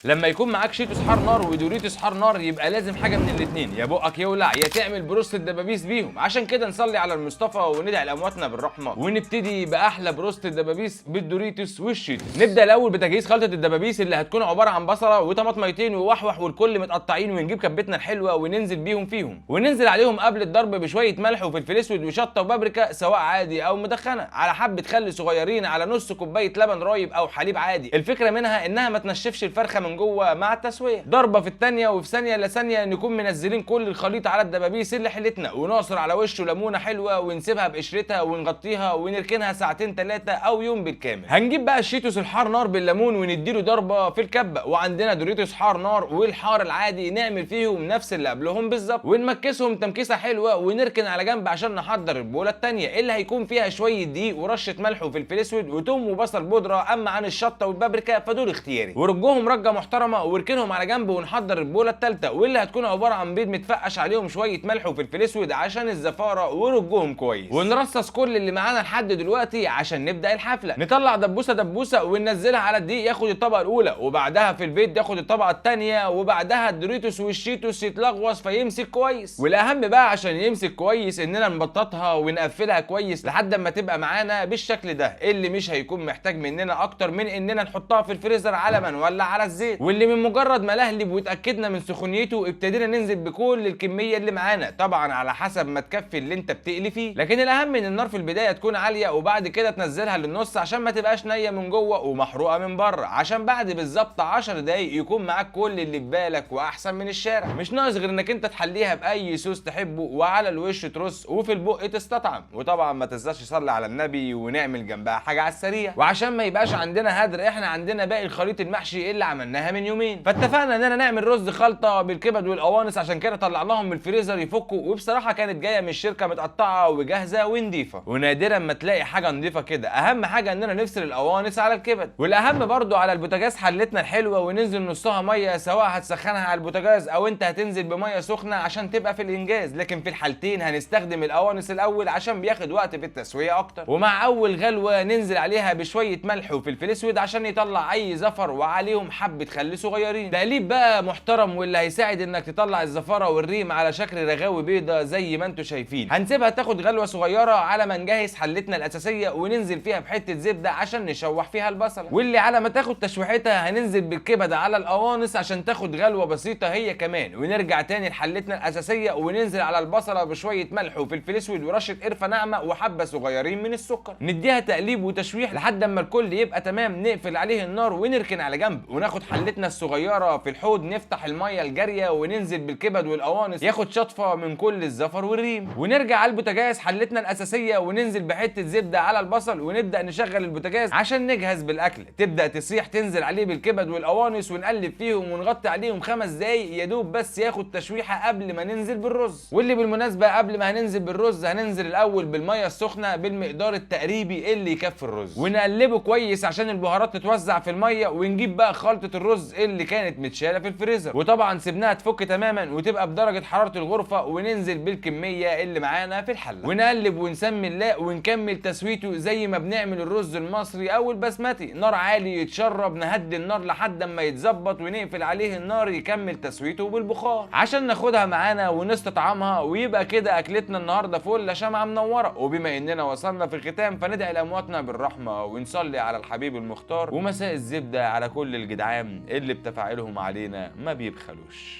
لما يكون معاك شيتوس حار نار ودوريتوس حار نار يبقى لازم حاجة من الاثنين، يا بقك يولع يا تعمل بروست الدبابيس بيهم. عشان كده نصلي على المصطفى وندعي لامواتنا بالرحمة ونبتدي باحلى بروست الدبابيس بالدوريتوس والشيتوس. نبدا الاول بتجهيز خلطه الدبابيس اللي هتكون عبارة عن بصله وطماطميتين ووحوح والكل متقطعين، ونجيب كبتنا الحلوة وننزل بيهم فيهم، وننزل عليهم قبل الضرب بشوية ملح وفلفل اسود وشطه وبابريكا سواء عادي او مدخنه، على حبه خل صغيرين، على نص كوباية لبن رايب او حليب عادي. الفكرة منها انها ما تنشفش الفرخه من جوه مع التسوية. ضربه في الثانية وفي ثانية لثانيه نكون منزلين كل الخليط على الدبابيس اللي حلتنا، ونعصر على وشه ليمونه حلوة ونسيبها بقشرتها ونغطيها ونركنها ساعتين 3 او يوم بالكامل. هنجيب بقى الشيتوس الحار نار بالليمون ونديله ضربه في الكبه، وعندنا دوريتوس حار نار والحار العادي نعمل فيهم نفس اللي قبلهم بالظبط، ونمكسهم تمكيسه حلوة ونركن على جنب عشان نحضر البوله الثانية اللي هيكون فيها شوية دقيق ورشه ملح وفلفل اسود وتوم وبصل بودره. اما عن الشطه والبابريكا فدول اختياري، ورجهم رجه محترمه واركنهم على جنب. ونحضر البوله الثالثة واللي هتكون عبارة عن بيض متفقش عليهم شوية ملح وفلفل اسود عشان الزفاره ورجهم كويس، ونرصص كل اللي معانا لحد دلوقتي عشان نبدا الحفلة. نطلع دبوسه دبوسه وننزلها على الدقيق ياخد الطبقة الاولى، وبعدها في البيض ياخد الطبقة الثانية، وبعدها الدوريتوس والشيتوس يتلغوص فيمسك كويس. والاهم بقى عشان يمسك كويس اننا نبططها ونقفلها كويس لحد ما تبقى معانا بالشكل ده، اللي مش هيكون محتاج مننا اكتر من اننا نحطها في الفريزر على ما نولع على الزيت. واللي من مجرد ما لهلب واتاكدنا من سخونيته ابتدينا ننزل بكل الكمية اللي معانا، طبعا على حسب ما تكفي اللي انت بتقلي فيه، لكن الاهم ان النار في البداية تكون عالية وبعد كده تنزلها للنص عشان ما تبقاش نيه من جوه ومحروقه من بره، عشان بعد بالظبط 10 دقايق يكون معاك كل اللي في بالك واحسن من الشارع. مش ناقص غير انك انت تحليها باي صوص تحبه، وعلى الوش ترص وفي البق تستطعم. وطبعا ما تنساش تصلي على النبي ونعمل جنبها حاجة على السريع. وعشان ما يبقاش عندنا هدر احنا عندنا باقي الخليط المحشي اللي عملناها من يومين، فاتفقنا اننا نعمل رز خلطه بالكبد والقوانص، عشان كده طلعناهم من الفريزر يفكوا، وبصراحة كانت جاية من الشركة متقطعه وجاهزة ونضيفه، ونادرا ما تلاقي حاجة نضيفه كده. اهم حاجة اننا نفصل القوانص على الكبد، والاهم برضو على البوتاجاز حلتنا الحلوة وننزل نصها مية، سواء هتسخنها على البوتاجاز او انت هتنزل بميه سخنة عشان تبقى في الانجاز، لكن في الحالتين هنستخدم القوانص الاول عشان بياخد وقت في التسوية اكتر. ومع اول غلوه ننزل عليها بشوية ملح وفلفل اسود عشان يطلع اي زفر، وعليهم حبه خل صغيرين. تقليب بقى محترم واللي هيساعد انك تطلع الزفاره والريم على شكل رغاوي بيضة زي ما انتم شايفين. هنسيبها تاخد غلوه صغيرة على ما نجهز حلتنا الاساسية وننزل فيها بحته زبدة عشان نشوح فيها البصله، واللي على ما تاخد تشويحتها هننزل بالكبد على القوانص عشان تاخد غلوه بسيطة هي كمان، ونرجع تاني لحلتنا الاساسية وننزل على البصله بشوية ملح وفلفل اسود ورشه قرفه ناعمة وحبه صغيرين من السكر. نديها تقليب وتشويح لحد اما الكل يبقى تمام، نقفل عليه النار ونركن على جنب، وناخد حلتنا الصغيرة في الحوض نفتح المية الجارية وننزل بالكبد والقوانص ياخد شطفه من كل الزفر والريم، ونرجع على البوتاجاز حلتنا الاساسية وننزل بحته زبدة على البصل ونبدا نشغل البوتاجاز عشان نجهز بالاكل. تبدا تسيح تنزل عليه بالكبد والقوانص ونقلب فيهم ونغطي عليهم 5 دقايق يا دوب بس ياخد تشويحه قبل ما ننزل بالرز. واللي بالمناسبة قبل ما هننزل بالرز هننزل الاول بالمية السخنة بالمقدار التقريبي اللي يكفي الرز، ونقلبه كويس عشان البهارات تتوزع في المية، ونجيب بقى خلطه الرز اللي كانت متشاله في الفريزر، وطبعا سيبناها تفك تماما وتبقى بدرجة حرارة الغرفة، وننزل بالكمية اللي معانا في الحلة ونقلب ونسمي الله ونكمل تسويته زي ما بنعمل الرز المصري او البسمتي. نار عالي يتشرب، نهدي النار لحد اما يتظبط ونقفل عليه النار يكمل تسويته بالبخار عشان ناخدها معانا ونستطعمها، ويبقى كده اكلتنا النهارده فل شمعة منورة. وبما اننا وصلنا في الختام فندعي لامواتنا بالرحمة ونصلي على الحبيب المختار، ومساء الزبدة على كل الجدعان اللي بتفاعلهم علينا ما بيبخلوش.